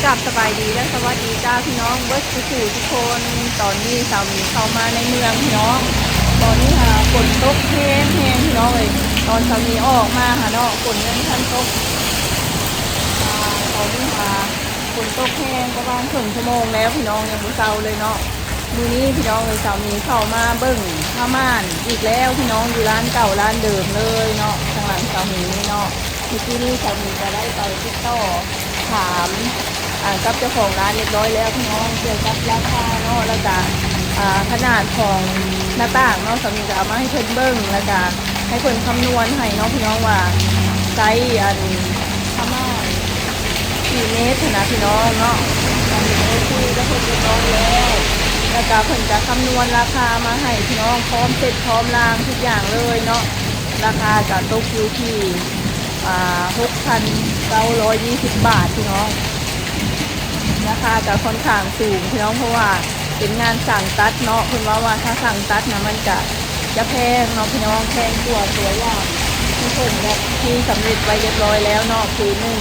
ກັບສະບາຍດີ ແລະ ສະຫວັດດີຈ້າພີ່ນ້ອງເບິດສູ່ທຸກຄົນ. ຕອນນີ້ສາວໝີເຂົ້າມາໃນເມືອງພີ່ນ້ອງ. ຕອນນີ້ຫາຝົນຕົກແຮງໆ ພີ່ນ້ອງເອີຍ. ຕອນສາວໝີອອກມາຫາເນາະ ຝົນຍັງບໍ່ທັນຕົກ. ອາ ຕອນນີ້ຫາຝົນຕົກແຮງປະມານເຄິ່ງຊົ່ວໂມງແລ້ວພີ່ນ້ອງ ຍັງບໍ່ເຊົາເລີຍເນາະ. ມື້ນີ້ພີ່ນ້ອງເອີຍ ສາວໝີເຂົ້າມາເບິ່ງຜ້າມ່ານອີກແລ້ວພີ່ນ້ອງ ຢູ່ຮ້ານເກົ່າຮ້ານເດີມເລີຍເນາະ ທາງຫຼັງສາວໝີນີ້ເນາະ. ເມື່ອກີ້ນີ້ສາວໝີກໍໄດ້ໄປຕິດຕໍ່ຖາມ ອ່າ ກັບເຈົ້າຂອງຮ້ານຮຽບຮ້ອຍແລ້ວພີ່ນ້ອງ ກ່ຽວກັບລາຄາເນາະ ແລ້ວກະ ອ່າ ຂະໜາດຂອງໜ້າຕ່າງເນາະ. ສາວໝີກໍເອົາມາໃຫ້ເພິ່ນເບິ່ງ ແລ້ວກະໃຫ້ເພິ່ນຄຳນວນໃຫ້ເນາະພີ່ນ້ອງວ່າ ໃຊ້ອັນ ປະມານສີ່ເມັດຫັ້ນນະພີ່ນ້ອງເນາະ. ສາວໝີໄດ້ຄຸຍກັບເພິ່ນຮຽບຮ້ອຍແລ້ວ ແລ້ວກະເພິ່ນກະຄຳນວນລາຄາມາໃຫ້ພີ່ນ້ອງ ພ້ອມເຊັດພ້ອມລາງທຸກຢ່າງເລີຍເນາະ. ລາຄາກະຕົກຢູ່ທີ່ ອ່າ ຫົກພັນເກົ້າຮ້ອຍຊາວບາດພີ່ນ້ອງ. ລາຄາກະຄ່ອນຂ້າງສູງພີ່ນ້ອງ ເພາະວ່າເປັນງານຊ່າງຕັດເນາະ. ເພິ່ນເວົ້າວ່າຖ້າຊ່າງຕັດນະ ມັນກະຈະແພງເນາະພີ່ນ້ອງ ແພງກວ່າຕົວຢ່າງທີ່ເພິ່ນແບບທີ່ສຳເລັດໄວ້ຮຽບຮ້ອຍແລ້ວເນາະ ຄືໜຶ່ງ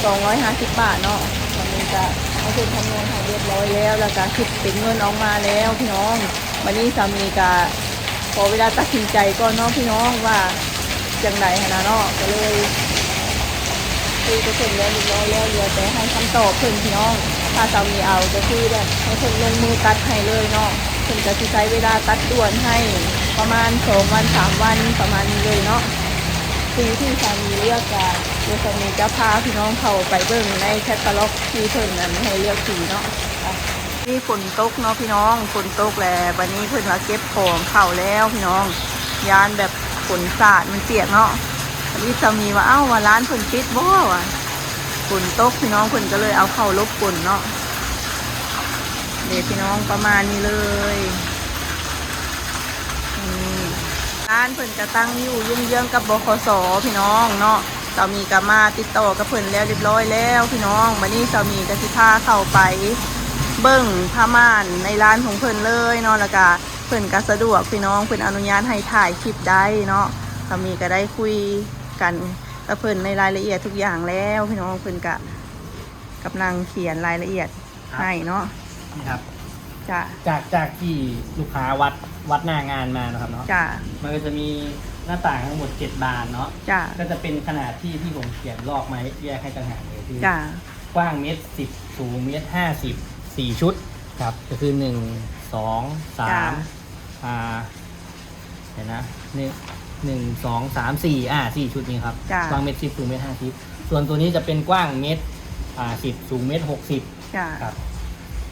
ສອງຮ້ອຍຫ້າສິບບາດເນາະ. ສາວໝີກະໃຫ້ເພິ່ນຄຳນວນໃຫ້ຮຽບຮ້ອຍແລ້ວ ແລ້ວກະຄິດເປັນເງິນອອກມາແລ້ວພີ່ນ້ອງ. ບາດນີ້ສາວໝີກະ ຂໍເວລາຕັດສິນໃຈກ່ອນເນາະພີ່ນ້ອງ ວ່າຈັ່ງໃດຫັ້ນນະເນາະ. ກໍເລີຍຄຸຍກັບເພິ່ນແລ້ວຮຽບຮ້ອຍແລ້ວ ເຫຼືອແຕ່ໃຫ້ຄຳຕອບເພິ່ນພີ່ນ້ອງ. ຖ້າສາວໝີເອົາກໍຄືແບບໃຫ້ເພິ່ນລົງມືຕັດໃຫ້ເລີຍເນາະ. ເພິ່ນກໍຊິໃຊ້ເວລາຕັດດ່ວນໃຫ້ປະມານສອງວັນສາມວັນ ປະມານນີ້ເລີຍເນາະ. ສີທີ່ສາວໝີເລືອກກໍ ດຽວສາວໝີຈະພາພີ່ນ້ອງເຂົ້າໄປເບິ່ງໃນແຄດຕາລັອກທີ່ເພິ່ນອັນໃຫ້ເລືອກສີເນາະ. ນີ້ຝົນຕົກເນາະພີ່ນ້ອງ ຝົນຕົກແລ້ວ ບາດນີ້ເພິ່ນວ່າເກັບຂອງເຂົ້າແລ້ວພີ່ນ້ອງ ຢ້ານແບບຝົນສາດມັນປຽກເນາະ. ບາດນີ້ສາວໝີວ່າ ເອົ້າ ວ່າຮ້ານເພິ່ນປິດບໍ່ ວ່າຝົນຕົກພີ່ນ້ອງ ເພິ່ນກໍເລີຍເອົາເຂົ້າຫຼົບຝົນເນາະ. ເດພີ່ນ້ອງ ປະມານນີ້ເລີຍ. ນີ້ ຮ້ານເພິ່ນກະຕັ້ງຢູ່ເຍືອງໆກັບ ບຂສ ພີ່ນ້ອງເນາະ. ສາວໝີກະມາຕິດຕໍ່ກັບເພິ່ນແລ້ວຮຽບຮ້ອຍແລ້ວພີ່ນ້ອງ. ບາດນີ້ສາວໝີກະຊິພາເຂົ້າໄປເບິ່ງຜ້າມ່ານໃນຮ້ານຂອງເພິ່ນເລີຍເນາະ ແລ້ວກະເພິ່ນກະສະດວກພີ່ນ້ອງ ເພິ່ນອະນຸຍາດໃຫ້ຖ່າຍຄລິບໄດ້ເນາະ. ສາວໝີກະໄດ້ຄຸຍກັນກັບເພິ່ນໃນລາຍລະອຽດທຸກຢ່າງແລ້ວພີ່ນ້ອງ. ເພິ່ນກະກຳລັງຂຽນລາຍລະອຽດ ໃຫ້ເນາະ. ນີ້ຄັບ ຈ້າ ຈາກ ຈາກທີ່ລູກຄ້າວັດ ວັດໜ້າງານມາເນາະຄັບເນາະ. ຈ້າ ມັນກໍຈະມີໜ້າຕ່າງທັງໝົດເຈັດບານເນາະ. ຈ້າ ກໍຈະເປັນຂະໜາດທີ່ ທີ່ຜົມຂຽນລອກມາແຍກໃຫ້ຕ່າງຫາກເລີຍ ຄື ຈ້າ ກວ້າງເມັດສິບ ສູງເມັດຫ້າສິບ ສີ່ຊຸດຄັບ ກໍຄືໜຶ່ງ ສອງ ສາມ ອ່າ ເຫັນນະ ໜຶ່ງ ໜຶ່ງ ສອງ ສາມ ສີ່ ອ່າ ສີ່ຊຸດນີ້ຄັບ. ຈ້າ ກວ້າງເມັດສິບ ສູງເມັດຫ້າສິບ ສ່ວນຕົວນີ້ຈະເປັນກວ້າງເມັດ ອ່າ ສິບ ສູງເມັດຫົກສິບ. ຈ້າ ຄັບ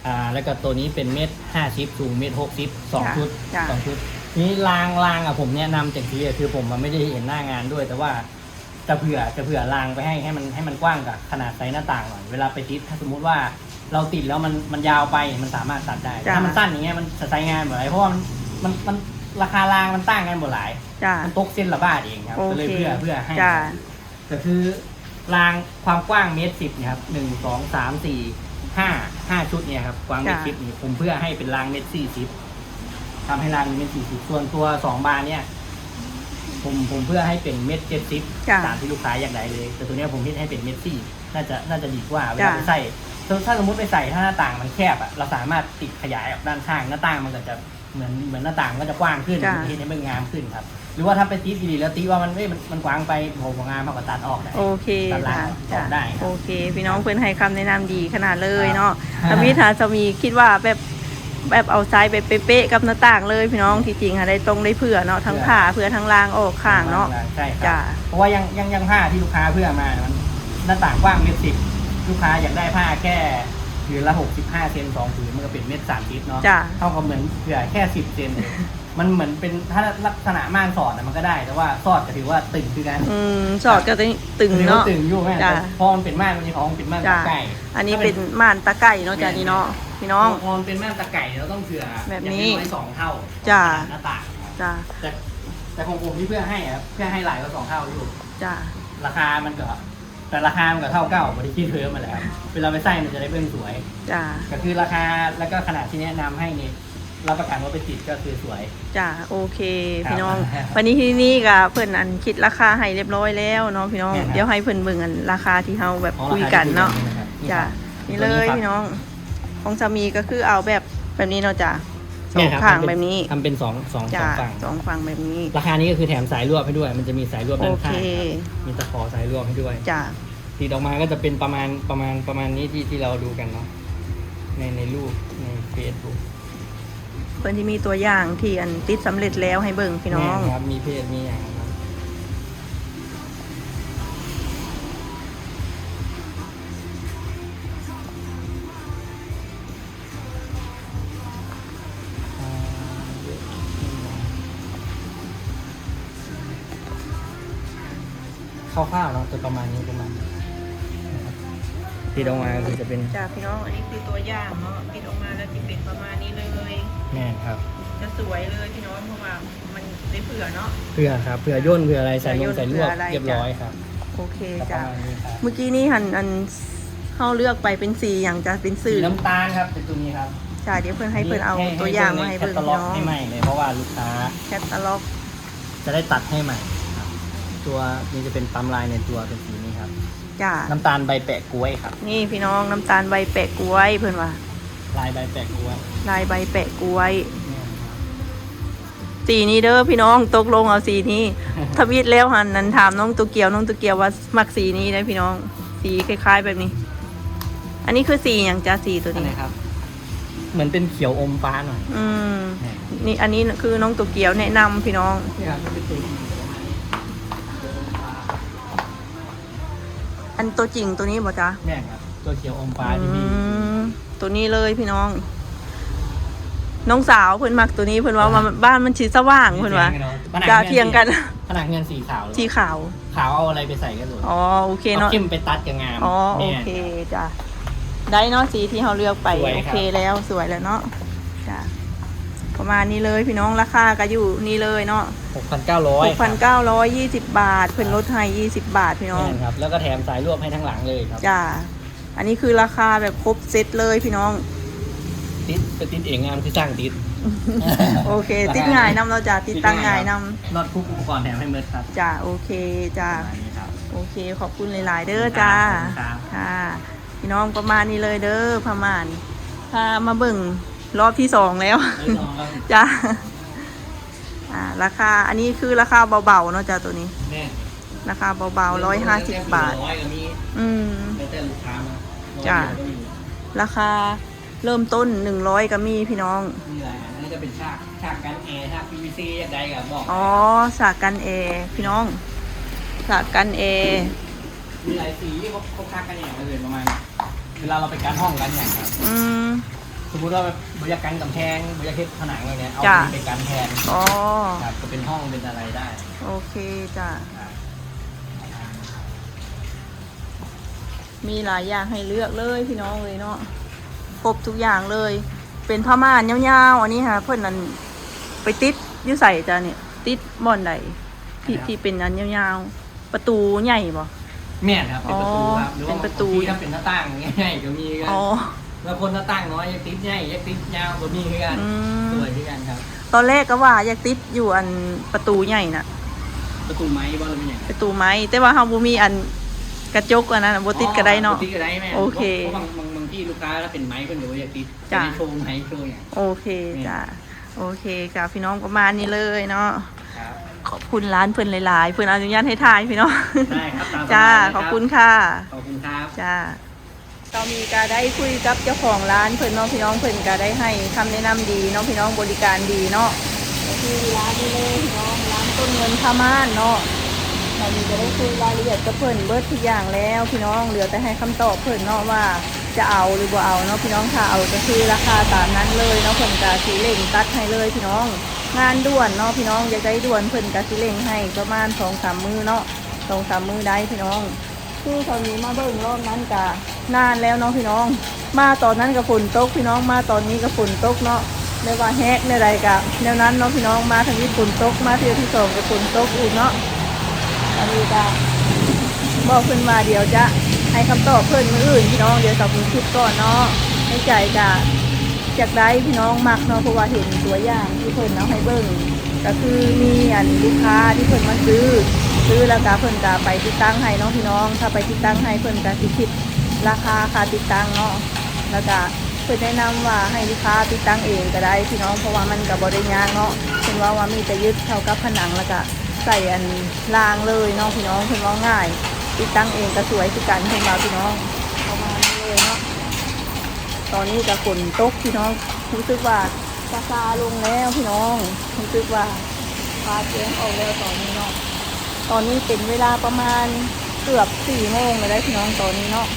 ອ່າ ແລ້ວກໍຕົວນີ້ເປັນເມັດຫ້າສິບ ສູງເມັດຫົກສິບ ສອງ ຈ້າ ຊຸດ. ຈ້າ ສອງຊຸດ. ນີ້ລາງ ລາງອະ ຜົມແນະນຳຈັ່ງຊີ້ ຄືຜົມອະໄມ່ໄດ້ເຫັນໜ້າງານດ້ວຍ ແຕ່ວ່າຈະເຜື່ອ ຈະເຜື່ອລາງໄປໃຫ້ ໃຫ້ມັນ ໃຫ້ມັນກວ້າງກັບຂະໜາດໄຊໜ້າຕ່າງໜ້ອຍ ເວລາໄປຕິດ ຖ້າສົມມຸດວ່າ ເຮົາຕິດແລ້ວມັນ ມັນຍາວໄປ ມັນສາມາດຕັດໄດ້. ຈ້າ ຖ້າມັນສັ້ນຢ່າງເງີ້ຍ ມັນຈະໃຊ້ງານບໍ່ໄດ້ ເພາະວ່າມັນ ມັນ ມັນ ລາຄາລາງມັນຕ່າງກັນບໍ່ຫຼາຍ. ຈ້າ ມັນຕົກເສັ້ນລະບາດເອງຄັບ. ໂອເຄ ກໍເລີຍເຜື່ອ ເພື່ອໃຫ້. ຈ້າ ກໍຄືລາງຄວາມກວ້າງເມັດສິບນີ້ຄັບ ໜຶ່ງ ສອງ ສາມ ສີ່ ຫ້າ ຫ້າຊຸດນີ້ຄັບ ກວ້າງເມັດສິບນີ້ ຜົມເຜື່ອໃຫ້ເປັນລາງເມັດສີ່ສິບ ທຳໃຫ້ລາງເປັນເມັດສີ່ສິບ. ສ່ວນຕົວສອງບານນີ້ ຜົມ ຜົມເຜື່ອໃຫ້ເປັນເມັດເຈັດສິບ ຕາມທີ່ລູກຄ້າຢາກໄດ້ເລີຍ ແຕ່ຕົວນີ້ຜົມເຮັດໃຫ້ເປັນເມັດສີ່ ໜ້າຈະ ໜ້າຈະດີກວ່າເວລາໄປໃສ່. ຖ້າສົມມຸດໄປໃສ່ ຖ້າໜ້າຕ່າງມັນແຄບອະ ເຮົາສາມາດຕິດຂະຫຍາຍອອກດ້ານຂ້າງ ໜ້າຕ່າງມັນກໍຈະເໝືອນ ເໝືອນໜ້າຕ່າງມັນກໍຈະກວ້າງຂຶ້ນ ເຮັດໃຫ້ມັນງາມຂຶ້ນຄັບ. ຫຼືວ່າຖ້າໄປຕິດອີ່ຫຼີແລ້ວຕິວ່າມັນ ເອີຍ ມັນ ມັນກວ້າງໄປ ບໍ່ ບໍ່ງາມ ເຮົາກໍຕັດອອກໄດ້. ໂອເຄ ຕັດລາງອອກໄດ້. ໂອເຄ ພີ່ນ້ອງ ເພິ່ນໃຫ້ຄຳແນະນຳດີຂະໜາດເລີຍເນາະ. ທຳອິດຫາສາມີຄິດວ່າແບບ ແບບເອົາໄຊແບບເປະໆກັບໜ້າຕ່າງເລີຍພີ່ນ້ອງ. ທີ່ຈິງຫາໄດ້ ຕ້ອງໄດ້ເຜື່ອເນາະ ທັງຜ້າເຜື່ອທັງລາງອອກຂ້າງເນາະ. ເຜື່ອ ເພາະວ່າຢ່າງ ຢ່າງ ຢ່າງຜ້າທີ່ລູກຄ້າເຜື່ອມາ ມັນ ໜ້າຕ່າງກວ້າງເມັດສິບ ລູກຄ້າຢາກໄດ້ຜ້າແຄ່ຜືນລະຫົກສິບຫ້າເຊັນ ສອງຜືນ ມັນກໍເປັນເມັດສາມສິບເນາະ. ເຮົາກໍເໝືອນເຜື່ອແຄ່ສິບເຊັນ ມັນເໝືອນເປັນ ຖ້າລັກສະນະມ່ານສອດນະມັນກໍໄດ້ ແຕ່ວ່າສອດກໍຖືວ່າຕຶງຄືກັນ. ອືມ ສອດກໍຕຶງເນາະ. ຖືວ່າຕຶງຢູ່ແມ່ນ ເພາະມັນເປັນມ່ານ ມັນມີຂອງເປັນມ່ານຕາໄກ່. ອັນນີ້ເປັນມ່ານຕາໄກ່ເນາະ. ຈ້າ ນີ້ເນາະ ພີ່ນ້ອງ ເພາະມັນເປັນມ່ານຕາໄກ່ ເຮົາຕ້ອງເຜື່ອ ແບບນີ້ ຢ່າງໜ້ອຍສອງເທົ່າ. ຈ້າ ຂອງໜ້າຕ່າງ. ຈ້າ ແຕ່ ແຕ່ຂອງຜົມທີ່ເຜື່ອໃຫ້ອະ ເຜື່ອໃຫ້ຫຼາຍກວ່າສອງເທົ່າຢູ່. ຈ້າ ລາຄາມັນກໍ ແຕ່ລາຄາມັນກໍເທົ່າເກົ່າ ບໍ່ໄດ້ຄິດເພີ່ມຫັ້ນແຫຼະ. ເວລາໄປໃສ່ມັນຈະໄດ້ເບິ່ງສວຍ. ຈ້າ ກໍຄືລາຄາ ແລ້ວກໍຂະໜາດທີ່ແນະນຳໃຫ້ນີ້ ຮັບປະກັນວ່າໄປຕິດກໍຄືສວຍ. ຈ້າ ໂອເຄ ພີ່ນ້ອງ. ບັດນີ້ທີ່ນີ້ກໍເພິ່ນອັນຄິດລາຄາໃຫ້ຮຽບຮ້ອຍແລ້ວເນາະ ພີ່ນ້ອງ. ດຽວໃຫ້ເພິ່ນເບິ່ງອັນລາຄາທີ່ເຮົາແບບຄຸຍກັນເນາະ. ຈ້າ ນີ້ເລີຍ ຕົວນີ້ຄັບ ພີ່ນ້ອງ ຂອງສາມີກໍຄືເອົາແບບ ແບບນີ້ເນາະຈ້າ ສອງຂ້າງແບບນີ້ ແມ່ນຄັບ ທຳເປັນສອງ ສອງ ຈາກສອງຝັ່ງ ສອງຝັ່ງແບບນີ້ ລາຄານີ້ກໍຄືແຖມສາຍລວບໃຫ້ດ້ວຍ ມັນຈະມີສາຍລວບດ້ານຂ້າງ ໂອເຄ ຄັບ ມີຕະຂໍສາຍລວບໃຫ້ດ້ວຍ ຈ້າ ຕິດອອກມາກໍຈະເປັນປະມານ ປະມານ ປະມານນີ້ ທີ່ ທີ່ເຮົາດູກັນເນາະ ໃນ ໃນຮູບ ໃນເຟສບຸກ ເພິ່ນຊິມີຕົວຢ່າງທີ່ອັນຕິດສຳເລັດແລ້ວໃຫ້ເບິ່ງພີ່ນ້ອງ ແມ່ນຄັບ ມີເພດ ມີຫຍັງຄັບ ອ່າ ຄຮ່າວໆເນາະ ຈະປະມານນີ້ ປະມານນີ້ ຕິດອອກມາກໍຄືຈະເປັນ ຈ້າ ພີ່ນ້ອງ ອັນນີ້ຄືຕົວຢ່າງເນາະ ຕິດອອກມາແລ້ວຊິເປັນປະມານນີ້ເລີຍ ແມ່ນຄັບ ຈະສວຍເລີຍພີ່ນ້ອງ ເພາະວ່າມັນໄດ້ເຜື່ອເນາະ ເຜື່ອຄັບ ເຜື່ອຍົນ ເຜື່ອອະໄລ ໃສ່ລົງໃສ່ລວບ ເປັນເຜື່ອອະໄລ ຮຽບຮ້ອຍຄັບ ໂອເຄ ກໍປະມານນີ້ຄັບ ເມື່ອກີ້ນີ້ຫັ້ນ ອັນ ເຮົາເລືອກໄປເປັນສີຫຍັງຈ້າ ເປັນສີ ສີນ້ຳຕານຄັບ ເປັນຕົວນີ້ຄັບ ຈ້າ ດຽວເພິ່ນໃຫ້ເພິ່ນເອົາ ໃຫ້ ໃຫ້ ຕົວຢ່າງມາໃຫ້ເບິ່ງ ແຄັດຕາລັອກໃຫ້ໃໝ່ເລີຍ ເນາະ ເພາະວ່າລູກຄ້າ ແຄັດຕາລັອກ ຈະໄດ້ຕັດໃຫ້ໃໝ່ ຕົວນີ້ຈະເປັນປ້ຳລາຍໃນຕົວເປັນສີນີ້ຄັບ ຈ້າ ນ້ຳຕານໃບແປະກ້ວຍຄັບ ນີ້ພີ່ນ້ອງ ນ້ຳຕານໃບແປະກ້ວຍ ເພິ່ນວ່າ ລາຍໃບແປະກ້ວຍ ລາຍໃບແປະກ້ວຍ ແມ່ນຄັບ ສີນີ້ເດີພີ່ນ້ອງ ຕົກລົງເອົາສີນີ້ ທຳອິດແລ້ວຫັ້ນ ນັ້ນຖາມນ້ອງໂຕກຽວ ນ້ອງໂຕກຽວວ່າມັກສີນີ້ເດ້ພີ່ນ້ອງ ສີຄ້າຍໆແບບນີ້ ອັນນີ້ຄືສີຫຍັງຈ້າ ສີຕົວນີ້ ອັນໄຫນຄັບ ເໝືອນເປັນຂຽວອົມຟ້າໜ້ອຍ ອືມ ແມ່ນ ນີ້ ອັນນີ້ຄືນ້ອງໂຕກຽວແນະນຳພີ່ນ້ອງ ນີ້ຄັບ ມັນເປັນຕົວສີປະມານນີ້ ອັນຕົວຈິງຕົວນີ້ບໍ່ຈ້າ ແມ່ນຄັບ ຕົວຂຽວອົມຟ້າ ອືມ ທີ່ມີ ຕົວນີ້ເລີຍພີ່ນ້ອງ ນ້ອງສາວເພິ່ນມັກຕົວນີ້ ເພິ່ນວ່າ ອ່າ ບ້ານມັນຊິສະຫວ່າງ ເພິ່ນວ່າ ຖຽງກັນເນາະ ຈະຖຽງກັນ ຜະໜັງເຮືອນສີຂາວ ສີຂາວ ຂາວເອົາອະໄລໄປໃສ່ກໍສວຍ ອໍ ໂອເຄເນາະ ເອົາເຂັ້ມໄປຕັດກໍງາມ ອໍ ໂອເຄ ແມ່ນ ຈ້າ ໄດ້ເນາະ ສີທີ່ເຮົາເລືອກໄປ ສວຍຄັບ ໂອເຄແລ້ວ ສວຍແລ້ວເນາະ ຈ້າ ປະມານນີ້ເລີຍພີ່ນ້ອງ ລາຄາກໍຢູ່ນີ້ເລີຍເນາະ ຫົກພັນເກົ້າຮ້ອຍ ຫົກພັນເກົ້າຮ້ອຍ ຍີ່ສິບບາດ ເພິ່ນລົດໃຫ້ຍີ່ສິບບາດພີ່ນ້ອງ ແມ່ນຄັບ ແລ້ວກໍແຖມສາຍລວບໃຫ້ທາງຫຼັງເລີຍຄັບ ຈ້າ ອັນນີ້ຄືລາຄາແບບຄົບເຊັດເລີຍພີ່ນ້ອງ ຕິດ ໄປຕິດເອງງາມຄືຊ່າງຕິດ ໂອເຄ ລາຄາ ຕິດງ່າຍນຳເນາະຈ້າ ຕິດຕັ້ງງ່າຍນຳ ນັອດຄຸກອຸປະກອນແຖມໃຫ້ໝົດຄັບ ຈ້າ ໂອເຄ ຈ້າ ປະມານນີ້ຄັບ ໂອເຄ ຂອບຄຸນຫຼາຍໆເດີ ຂອບຄຸນ ຈ້າ ຂອບຄຸນຄັບ ຄ່ະ ພີ່ນ້ອງ ປະມານນີ້ເລີຍເດີ ປະມານ ພາມາເບິ່ງ ລອບທີສອງແລ້ວ ລອບທີສອງແລ້ວ ຈ້າ ອ່າ ລາຄາ ອັນນີ້ຄືລາຄາເບົາໆເນາະຈ້າ ໂຕນີ້ ແມ່ນ ລາຄາເບົາໆ ຮ້ອຍຫ້າສິບບາດ ແລ້ວແຕ່ລູກຄ້າເນາະ ຮ້ອຍ ກໍມີ ຈ້າ ລາຄາເລີ່ມຕົ້ນໜຶ່ງຮ້ອຍກໍມີພີ່ນ້ອງ ມີຫຼາຍອັນ ອັນນີ້ກໍເປັນສາກ ສາກກັນແອ ສາກ ພີວີຊີ ຢາກໄດ້ກໍບອກ ອໍ ສາກກັນແອ ພີ່ນ້ອງ ສາກກັນແອ ມີຫຼາຍສີ ພວກ ພວກສາກກັນແອ ກໍເປັນປະມານ ເວລາເຮົາໄປກັນຫ້ອງກັນຫຍັງຄັບ ອືມ ສົມມຸດວ່າແບບບໍ່ຢາກກັນກຳແພງ ບໍ່ຢາກເຮັດຜະໜັງແບບເນີ້ຍ ເອົາ ຈ້າ ຕົວນີ້ໄປກັນແທນ ອໍ ຄັບ ກໍເປັນຫ້ອງເປັນອະໄລໄດ້ ໂອເຄ ຈ້າ ມີຫຼາຍຢ່າງໃຫ້ເລືອກເລີຍພີ່ນ້ອງເອີຍເນາະ ຄົບທຸກຢ່າງເລີຍ ເປັນຜ້າມ່ານຍາວໆ ອັນນີ້ຫາເພິ່ນນັ້ນໄປຕິດຢູ່ໃສຈ້ານີ້ ຕິດບ່ອນໃດ ທີ່ ອັນໃດຄັບ ທີ່ເປັນອັນຍາວໆ ປະຕູໃຫຍ່ບໍ່? ແມ່ນຄັບ ເປັນປະຕູຄັບ ອໍ ຫຼືວ່າ ເປັນປະຕູ ບາງທີກໍເປັນໜ້າຕ່າງໃຫຍ່ໆກໍມີຄືກັນ ອໍ ລາງຄົນໜ້າຕ່າງນ້ອຍ ຢາກຕິດໃຫຍ່ ຢາກຕິດຍາວກໍມີຄືກັນ ອືມ ສວຍຄືກັນຄັບ ຕອນແລກກໍວ່າຢາກຕິດຢູ່ອັນປະຕູໃຫຍ່ນະ ປະຕູໄມ້ບໍ່ ຫຼືແມ່ນຫຍັງ? ປະຕູໄມ້ ແຕ່ວ່າເຮົາບໍ່ມີອັນກະຈົກອັນນັ້ນ ບໍ່ຕິດກໍໄດ້ເນາະ ອໍ ບໍ່ຕິດກໍໄດ້ແມ່ນ ໂອເຄ ເພາະ ເພາະບາງ ບາງ ບາງທີລູກຄ້າຖ້າເປັນໄມ້ເພິ່ນກໍບໍ່ຢາກຕິດ ຈ້າ ໄປໂຊໄມ້ໂຊຫຍັງ ໂອເຄ ແມ່ນ ຈ້າ ໂອເຄ ຈ້າ ພີ່ນ້ອງ ປະມານນີ້ເລີຍເນາະ ຄັບ ຂອບຄຸນຮ້ານເພິ່ນຫຼາຍໆ ເພິ່ນອະນຸຍາດໃຫ້ຖ່າຍພີ່ນ້ອງ ໄດ້ຄັບ ຕາມສະບາຍເລີຍຄັບ ຈ້າ ຂອບຄຸນຄ່ະ ຂອບຄຸນຄັບ ຈ້າ ສາມີກໍໄດ້ຄຸຍກັບເຈົ້າຂອງຮ້ານເພິ່ນເນາະພີ່ນ້ອງ ເພິ່ນກໍໄດ້ໃຫ້ຄຳແນະນຳດີເນາະພີ່ນ້ອງ ບໍລິການດີເນາະ ກໍຄືຮ້ານນີ້ເລີຍພີ່ນ້ອງ ຮ້ານຕົ້ນເງິນຜ້າມ່ານເນາະ ສາມີກໍໄດ້ຄຸຍລາຍລະອຽດກັບເພິ່ນເບິດທຸກຢ່າງແລ້ວພີ່ນ້ອງ ເຫຼືອແຕ່ໃຫ້ຄຳຕອບເພິ່ນເນາະວ່າ ຈະເອົາຫຼືບໍ່ເອົາເນາະພີ່ນ້ອງ ຖ້າເອົາກໍຄືລາຄາຕາມນັ້ນເລີຍເນາະ ເພິ່ນກໍຊິເລັ່ງຕັດໃຫ້ເລີຍພີ່ນ້ອງ ງານດ່ວນເນາະພີ່ນ້ອງ ຢາກໄດ້ດ່ວນ ເພິ່ນກໍຊິເລັ່ງໃຫ້ປະມານສອງສາມມື້ເນາະ ສອງສາມມື້ໄດ້ພີ່ນ້ອງ ຄືເຂົາມີມາເບິ່ງລອບນັ້ນກໍນານແລ້ວເນາະພີ່ນ້ອງ ມາຕອນນັ້ນກໍຝົນຕົກພີ່ນ້ອງ ມາຕອນນີ້ກໍຝົນຕົກເນາະ ແບບວ່າແຮກແນວໃດກໍແນວນັ້ນເນາະພີ່ນ້ອງ ມາທຳອິດຝົນຕົກ ມາເທື່ອທີສອງກໍຝົນຕົກອີກເນາະ ສາມີກໍບອກເພິ່ນວ່າດຽວຈະໃຫ້ຄຳຕອບເພິ່ນມື້ອື່ນພີ່ນ້ອງ ດຽວສາມີຄິດກ່ອນເນາະ ໃນໃຈກະຢາກໄດ້ພີ່ນ້ອງມັກເນາະ ເພາະວ່າເຫັນຕົວຢ່າງທີ່ເພິ່ນເອົາໃຫ້ເບິ່ງ ກໍຄືມີອັນລູກຄ້າທີ່ເພິ່ນມາຊື້ ຊື້ແລ້ວກະເພິ່ນກະໄປຕິດຕັ້ງໃຫ້ເນາະພີ່ນ້ອງ ຖ້າໄປຕິດຕັ້ງໃຫ້ເພິ່ນກະຊິຄິດ ລາຄາຄ່າຕິດຕັ້ງເນາະ ແລ້ວກະເພິ່ນແນະນຳວ່າໃຫ້ລູກຄ້າຕິດຕັ້ງເອງກໍໄດ້ພີ່ນ້ອງ ເພາະວ່າມັນກໍບໍ່ໄດ້ຍາກເນາະ. ເພິ່ນເວົ້າວ່າມີແຕ່ຍຶດເຂົ້າກັບຜະໜັງ ແລ້ວກະໃສ່ອັນລາງເລີຍເນາະພີ່ນ້ອງ. ເພິ່ນເວົ້າງ່າຍ ຕິດຕັ້ງເອງກໍສວຍຄືກັນ ເພິ່ນວ່າພີ່ນ້ອງ ປະມານນັ້ນເລີຍເນາະ. ຕອນນີ້ກໍຝົນຕົກພີ່ນ້ອງ ຮູ້ສຶກວ່າ ຊາໆລົງແລ້ວພີ່ນ້ອງ ຮູ້ສຶກວ່າຟ້າແຈ້ງອອກແລ້ວຕອນນີ້ເນາະ. ຕອນນີ້ເປັນເວລາປະມານເກືອບສີ່ໂມງແລ້ວໄດ໋ພີ່ນ້ອງ ຕອນນີ້ເນາະ.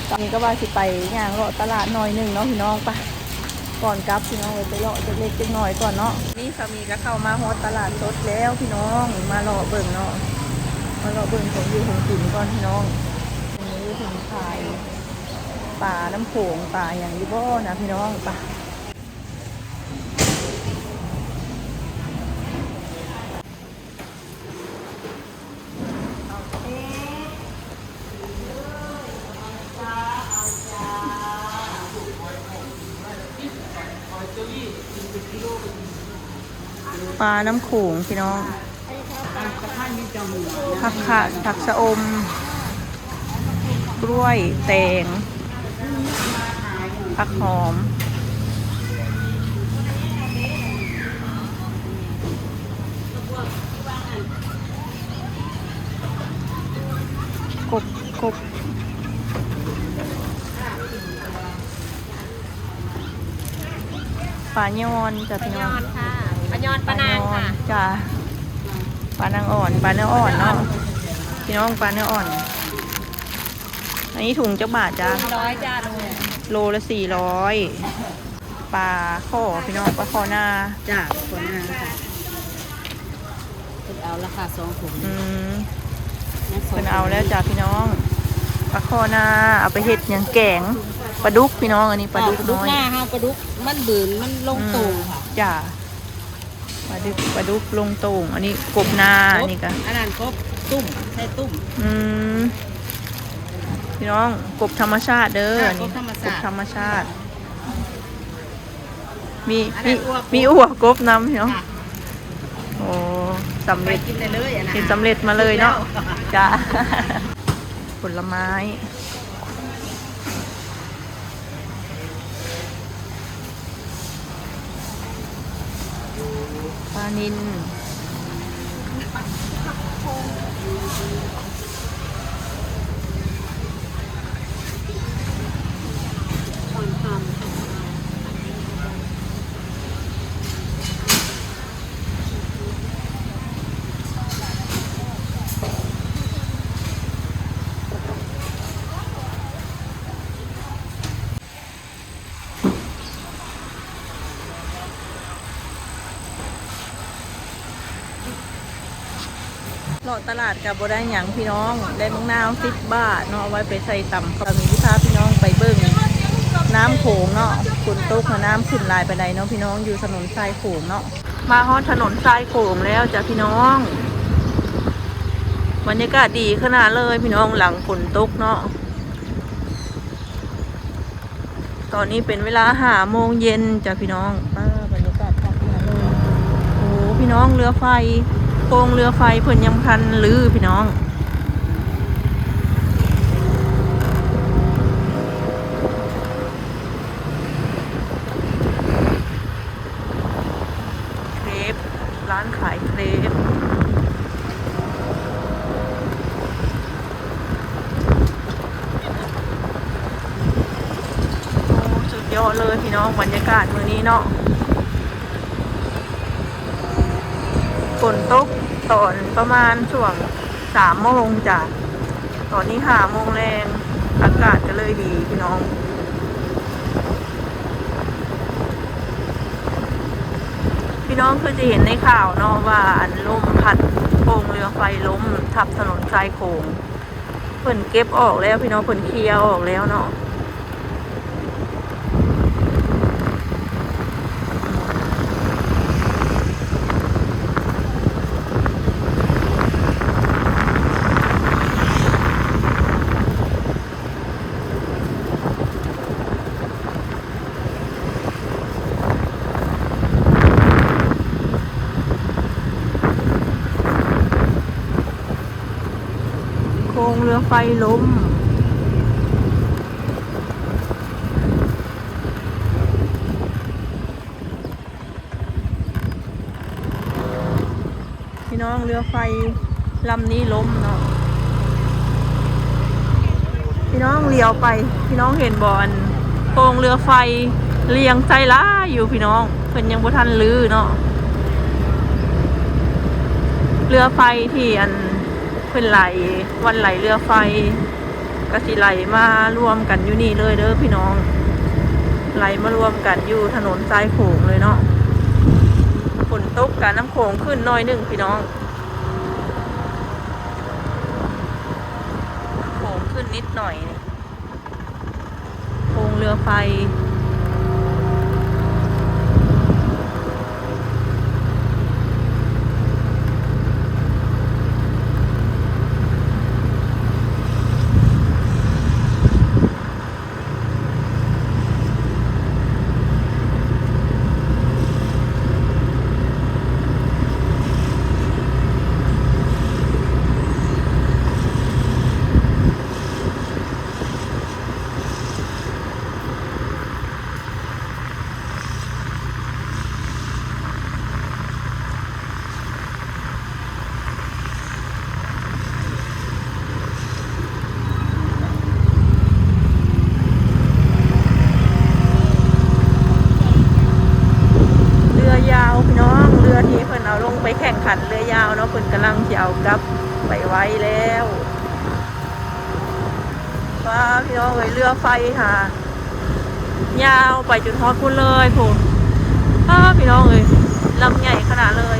ຕອນນີ້ກໍວ່າຊິໄປຍ່າງເລາະຕະຫຼາດໜ້ອຍໜຶ່ງເນາະພີ່ນ້ອງ. ໄປ ກ່ອນກັບພີ່ນ້ອງເອີຍ ໄປເລາະເລັກໆນ້ອຍໆກ່ອນເນາະ. ນີ້ສາມີກໍເຂົ້າມາຮອດຕະຫຼາດສົດແລ້ວພີ່ນ້ອງ ມາເລາະເບິ່ງເນາະ ມາເລາະເບິ່ງຂອງຢູ່ຂອງກິນກ່ອນພີ່ນ້ອງ. ອັນນີ້ເພິ່ນຂາຍປານ້ຳໂຂງ ປາຫຍັງຢູ່ບໍ່ນະພີ່ນ້ອງ. ໄປ ປານ້ຳໂຂງພີ່ນ້ອງ ຜັກຄາດ ຜັກຊະອົມ ກ້ວຍ ແຕງ ຜັກຫອມ ກົບ ກົບ ປາຍອນຈ້ະພີ່ນ້ອງ ປາຍອນ ປາຍອນ ປານາງ ປາຍອນ ຄ່ະ ຈ້ະ ປານາງອ່ອນ ປາເນື້ອອ່ອນເນາະ ພີ່ນ້ອງ ປາເນື້ອອ່ອນ. ອັນນີ້ຖົງຈັກບາດຈ້ະ? ສີ່ຮ້ອຍຈ້ະ ໂລ ໂລລະສີ່ຮ້ອຍ. ປາຂໍພີ່ນ້ອງ ປາຂໍນາ ຈ້ະ ຂໍນາຄ່ະ. ເພິ່ນເອົາລະຄ່ະ ສອງຖົງ ອືມ ເພິ່ນເອົາແລ້ວຈ້ະພີ່ນ້ອງ. ປາຂໍນາ ເອົາໄປເຮັດຫຍັງ ແກງປາດຸກພີ່ນ້ອງ. ອັນນີ້ປາດຸກ ປາດຸກ ນ້ອຍ ນາເຮົາ ປາດຸກມັນບືນ ມັນລົງໂຕງ ອືມ ຄ່ະ ຈ້ະ. ປາດຸກ ປາດຸກລົງໂຕງ. ອັນນີ້ກົບນາ ກົບ ອັນນີ້ກະ ອັນນັ້ນກົບຕຸ້ມ ໃສ່ຕຸ້ມ ອືມ ພີ່ນ້ອງ ກົບທຳມະຊາດເດີ ອ່າ ອັນນີ້ ກົບທຳມະຊາດ ກົບທຳມະຊາດ. ມີ ມີ ມີອົ່ວກົບນຳເນາະ ໂອ້ ສຳເລັດ ເຮັດສຳເລັດມາເລີຍເນາະ ຈ້ະ ຜົນລະໄມ້ ປານິນ. ເລາະຕະຫຼາດກໍບໍ່ໄດ້ຫຍັງພີ່ນ້ອງ ໄດ້ໝາກນາວສິບບາດເນາະ ເອົາໄວ້ໄປໃສ່ຕຳ. ກໍມີທີ່ພາພີ່ນ້ອງໄປເບິ່ງນ້ຳໂຂງເນາະ ຝົນຕົກ ນ້ຳຂຶ້ນຫຼາຍປານໃດເນາະພີ່ນ້ອງ ຢູ່ຖະໜົນຊາຍໂຂງເນາະ. ມາຮອດຖະໜົນຊາຍໂຂງແລ້ວຈ້ະພີ່ນ້ອງ ບັນຍາກາດດີຂະໜາດເລີຍພີ່ນ້ອງ ຫຼັງຝົນຕົກເນາະ. ຕອນນີ້ເປັນເວລາຫ້າໂມງເຢັນຈ້ະພີ່ນ້ອງ. ປ້າ ບັນຍາກາດຄັກຂະໜາດເລີຍ. ໂອ້ ພີ່ນ້ອງ ເຮືອໄຟ ໂຄງເຮືອໄຟເພິ່ນຍັງບໍ່ທັນຮື້ພີ່ນ້ອງ. ເຄຣບ ຮ້ານຂາຍເຄຣບ. ໂອ້ ສຸດຍອດເລີຍພີ່ນ້ອງ ບັນຍາກາດມື້ນີ້ເນາະ. ຝົນຕົກຕອນປະມານຊ່ວງສາມໂມງຈ້ະ. ຕອນນີ້ຫ້າໂມງແລງ ອາກາດກໍເລີຍດີພີ່ນ້ອງ. ພີ່ນ້ອງຄືຈະເຫັນໃນຂ່າວເນາະ ວ່າອັນລົມພັດໂຄງເຮືອໄຟລົ້ມທັບຖະໜົນຊາຍໂຂງ. ເພິ່ນເກັບອອກແລ້ວພີ່ນ້ອງ ເພິ່ນເຄຍອອກແລ້ວເນາະ. ໂຄງເຮືອໄຟລົ້ມ. ເຮືອໄຟລຳນີ້ລົ້ມເນາະ ພີ່ນ້ອງ. ຫຼຽວໄປ ພີ່ນ້ອງເຫັນບໍ່ ອັນໂຮງເຮືອໄຟລຽງໃຈຫຼາຍຢູ່ພີ່ນ້ອງ ເພິ່ນຍັງບໍ່ທັນຮື້ເນາະ. ເຮືອໄຟທີ່ອັນເພິ່ນໄຫຼ ວັນໄຫຼເຮືອໄຟ ກະຊິໄຫຼມາລວມກັນຢູ່ນີ້ເລີຍເດີພີ່ນ້ອງ ໄຫຼມາລວມກັນຢູ່ຖະໜົນຊາຍໂຂງເລີຍເນາະ. ຝົນຕົກກະນ້ຳໂຂງຂຶ້ນໜ້ອຍໜຶ່ງພີ່ນ້ອງ ນ້ຳໂຂງຂຶ້ນນິດໜ້ອຍນີ້ ໂຮງເຮືອໄຟ. ເຮືອຍາວພີ່ນ້ອງ ເຮືອທີ່ເພິ່ນເອົາລົງໄປແຂ່ງຂັນເຮືອຍາວເນາະ ເພິ່ນກຳລັງຊິເອົາກັບໄປໄວ້ແລ້ວ. ວ້າ ພີ່ນ້ອງເອີຍ ເຮືອໄຟຫາ ຍາວໄປຈົນຮອດພຸ້ນເລີຍພຸ້ນ. ອ້າ ພີ່ນ້ອງເອີຍ ລຳໃຫຍ່ຂະໜາດເລີຍ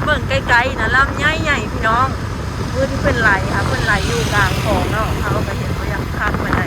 ເບິ່ງໄກໆນະ ລຳໃຫຍ່ໆ ພີ່ນ້ອງ. ມື້ທີ່ເພິ່ນໄຫຼຫາ ເພິ່ນໄຫຼຢູ່ກາງຂອງເນາະ ເຮົາກະເຫັນບໍ່ຢາກຄັກປານໃດ.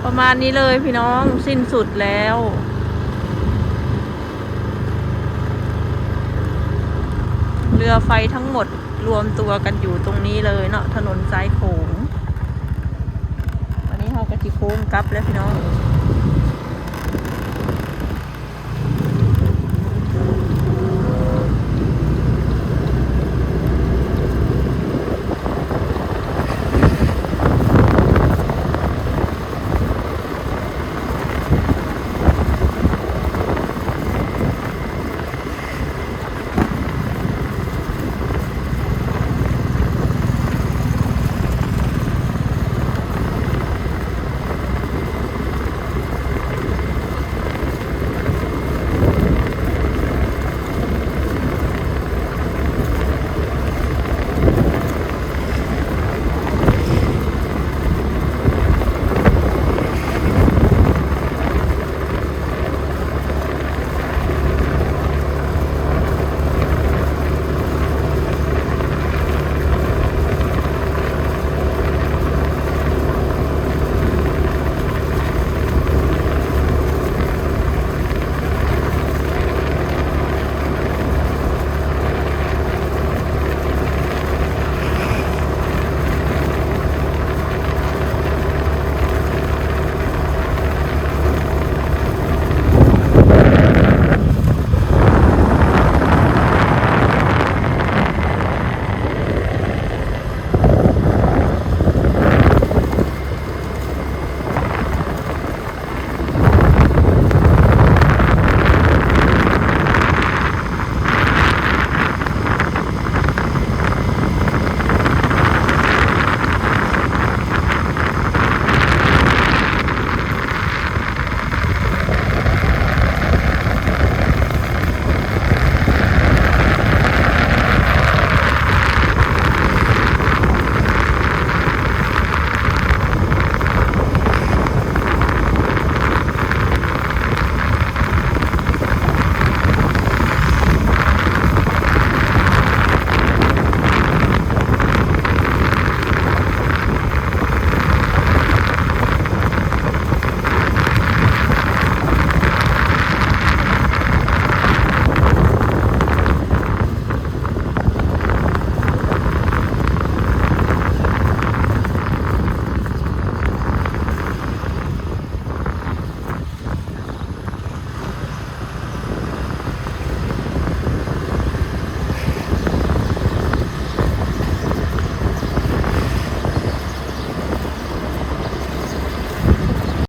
ປະມານນີ້ເລີຍພີ່ນ້ອງ ສິ້ນສຸດແລ້ວ ເຮືອໄຟທັງໝົດລວມຕົວກັນຢູ່ຕົງນີ້ເລີຍເນາະ ຖະໜົນຊາຍໂຂງ. ວັນນີ້ເຮົາກະຊິໂຄ້ງກັບແລ້ວພີ່ນ້ອງ.